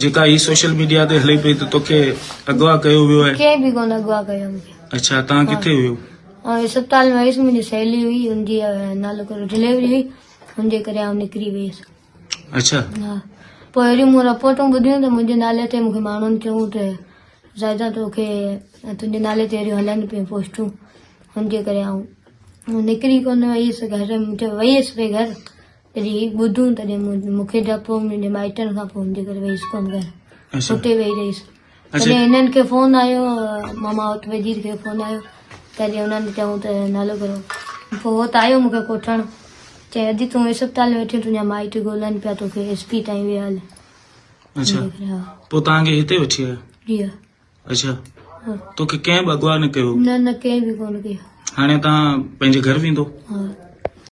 جيڪا هي social media تي هلي پئي ته توکي اغوا ڪيو ويو آهي. ڪنهن به ڪونه اغوا ڪيو مونکي. اڇا توهان ڪٿي هيو؟ آئون اسپتال ۾ ويس منهنجي سهيلي هئي ان جي نالو ڪرو ڊليوري هئي ان جي ڪري آئون نڪري ويس. اڇا. ها پوء اهڙيون مون رپورٽون ٻڌيون ته منهنجي نالي تي مونکي ماڻهن چيو ته زاهده توکي تنهنجي نالي تي اهڙيون هلن پيون پوسٽون ان جي ڪري آئون نڪري ڪونه ويس گهر ويس پئي گهر جڏهن هي ٻڌون تڏهن مون کي ڊپ هو منهنجي مائٽن کان پوء منهنجي گهر ويس ڪونه گهر اتي ويهي رهيس تڏهن هنن کي فون آيو ماما ات وزير کي فون آيو تڏهن انهن چيو ته نالو ڪرو پوء هو ته آيو مون کي ڪوٺڻ چي ادي تون اسپتال ۾ ويٺي تنهنجا مائٽ ڳولن پيا توکي ايس پي تائين ويا هل. اڇا پوء توهان کي هتي وٺي آيو؟ جي ها. اڇا توکي ڪنهن به اغوا نه ڪيو؟ نه نه ڪنهن به ڪونه ڪيو. هاڻي توهان پنهنجي گهر ويندو؟ ها.